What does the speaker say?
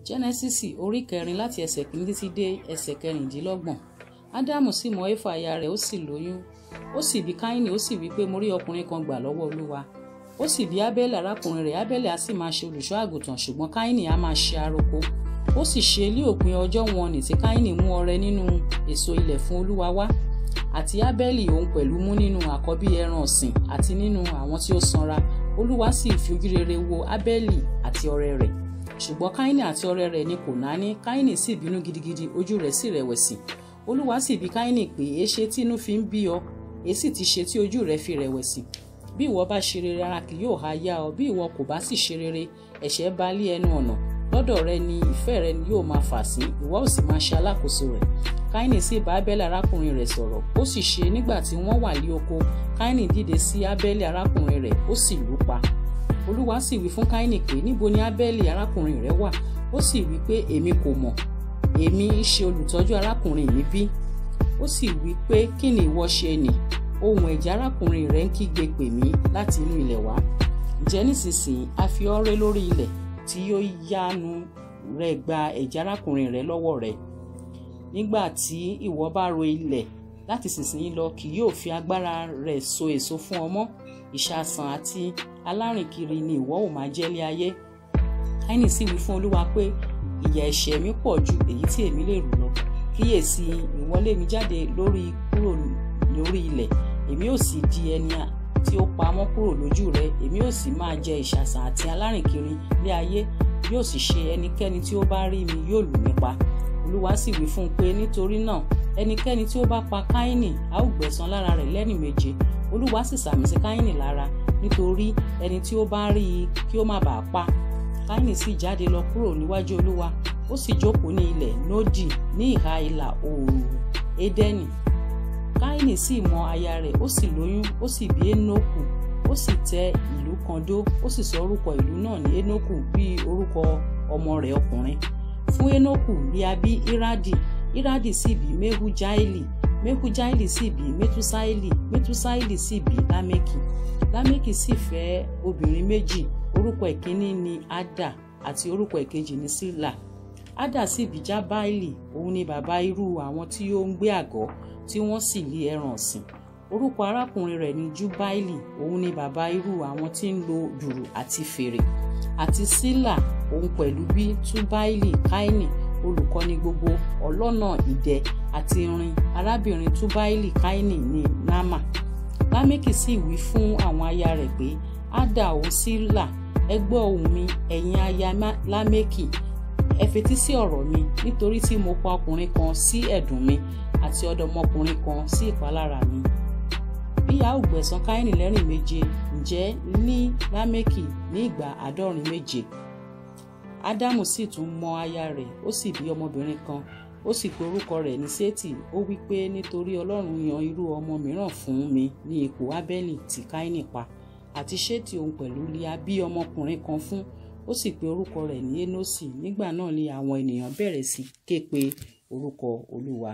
Jẹ́nẹ́sísì orí kẹrin láti ẹsẹ̀ kìíní títí dé ẹsẹ̀ 26. Ádámù sì mọ Éfà aya rẹ̀, ó sì lóyún. Ó sì bí Káínì, ó sì wí pé mo rí ọkùnrin kan gbà lọ́wọ́ Olúwa. Ó sì bí Ábẹ́lì arákùnrin rẹ̀. Ábẹ́lì á sì máa ṣe olùṣọ́ àgùntàn, ṣùgbọ́n Káínì á máa ṣe aroko. Ó sì ṣe lí òpin ọjọ́ wọn nì tí Káínì mú ọrẹ nínú èso ilẹ̀ fún Olúwa wá. Àti Ábẹ́lì òun pẹ̀lú mú nínú àkọ́bí ẹran ọ̀sìn àti nínú àwọn tí ó sanra. Olúwa sì fi ojú rere wo Ábẹ́lì àti ọrẹ rẹ̀. Ṣùgbọ́n Káínì àti ọrẹ rẹ̀ ni kò náání. Káínì sì bínú gidigidi, ojú rẹ̀ sì rẹ̀wẹ̀sì. Olúwa sì bi Káínì pé, èéṣe tí inú fi ń bí ọ? Èsì ti ṣe tí ojú rẹ̀ fi rẹ̀wẹ̀sì? Bí ìwọ bá ṣe rere, ara kì yóò ha yá ọ. Bí ìwọ kò bá sì ṣe rere, ẹ̀ṣẹ̀ bá lé ẹnu ọ̀nà. Lọ́dọ̀ rẹ ni ìfẹ́ rẹ ni yóò máa fà sí, ìwọ ó sì máa ṣe alákòóso rẹ̀. Káínì sì bá Ábẹ́lì arákùnrin rẹ̀ sọ̀rọ̀. Ó sì ṣe nígbà tí wọ́n wà lí oko, Káínì dìde sí Ábẹ́lì arákùnrin rẹ̀, ó sì lù ú pa. Olúwa sì wí fún Káínì pé, níbo ni Ábẹ́lì arákùnrin rẹ wà? Ó sì wí pé, èmi kò mọ̀, èmi ń ṣe olùtọ́jú arákùnrin mi bí? Ó sì wí pé, kí ni ìwọ ṣe nì? Ohùn ẹ̀jẹ̀ arákùnrin rẹ ń kígbe pè mí láti inú ilẹ̀ wá. Ǹjẹ́ nísinsìnyí a fi ọ́ ré lórí ilẹ̀ tí yóò yánu rẹ gba ẹ̀jẹ̀ arákùnrin rẹ lọ́wọ́ rẹ. Nígbà tí ìwọ bá ro ilẹ̀ láti ìsinsìnyí lọ, kì yóò fi agbára rẹ̀ so èso fún ọ mọ́. Ìṣàsàn àti alárìnkiri ni ìwọ ò máa jẹ́ lé ayé. Káínì sì wí fún Olúwa pé, ìyà ẹ̀ṣẹ̀ mi pọ̀ ju èyí tí èmi lè rù lọ. Kíyèsí, ìwọ lé mi jáde lórí kúrò lórí ilẹ̀, èmi ò sì di ẹni tí ó pamọ́ kúrò lójú rẹ, èmi ò sì máa jẹ ìṣàsàn àti alárìnkiri lé ayé. Yóò sì ṣe ẹnikẹ́ni tí ó bá rí mi yóò lù mí pa. Olúwa sì wí fún un pé, nítorí náà ẹnikẹ́ni tí ó bá pa Káínì, a ó gbẹ̀san lára rẹ̀ lẹ́nì méje. Olúwa sì sàmì sí Káínì lára, nítorí ẹni tí ó bá rí i kí ó má bàa pa. Káínì sì jáde lọ kúrò níwájú Olúwa, ó sì jókòó ní ilẹ̀ Nódì ní ìhà ìlà oòrùn Édẹ́nì. Káínì sì mọ aya rẹ̀, ó sì lóyún, ó sì bí Énókù. Ó sì tẹ ìlú kan dó, ó sì sọ orúkọ ìlú náà ní Énókù bí orúkọ ọmọ rẹ̀ ọkùnrin. Fún Énókù ni a bí Írádì, Írádì sì bí Mehujaeli, Mehujaeli sì bí Metusaeli, Metusaeli sì bí Lámẹ́kì. Lámẹ́kì sì fẹ́ obìnrin méjì, orúkọ ìkíní ni Ada àti orúkọ ìkejì ní Sílà. Ada sì bí Jábáìlì, òun ni bàbá irú àwọn tí ó ń gbé àgọ́, tí wọ́n sì lé ẹran ọ̀sìn. Orúkọ arákùnrin rẹ̀ ni Júbáìlì, òun ni bàbá irú àwọn tí ń lo dùrù àti fèrè. Àti Sílà, òun pẹ̀lú bí Túbáìlì Káínì, olùkọ́ni gbogbo ọlọ́nà idẹ àti irin. Arábìnrin Túbáìlì Káínì ní Námà. Lámẹ́kì sì wí fún àwọn aya rẹ̀ pé, Ada òun Sílà, ẹ gbọ́ ohùn mi, ẹ̀yin aya Lámẹ́kì, ẹ fetí sí ọ̀rọ̀ mi, nítorí tí mo pa ọkùnrin kan sí ẹ̀dùn mi àti ọ̀dọ́mọkùnrin kan sí ìpalára mi. Bí a ó gbẹ̀san Káínì lẹ́rìn méje, ǹjẹ́ ní Lámẹ́kì ní ìgbà 77. Ádámù sì tún mọ aya rẹ̀, ó sì bí ọmọbìnrin kan, ó sì pe orúkọ rẹ̀ ní Sétì. Ó wí pé, nítorí Ọlọ́run yan irú ọmọ mìíràn fún mi ní ipò Ábẹ́lì tí Káínì pa. Àti Sétì òun pẹ̀lú li a bí ọmọkùnrin kan fún, ó sì pe orúkọ rẹ̀ ní Énósì. Nígbà náà ni àwọn ènìyàn bẹ̀rẹ̀ sí ké pe orúkọ Olúwa.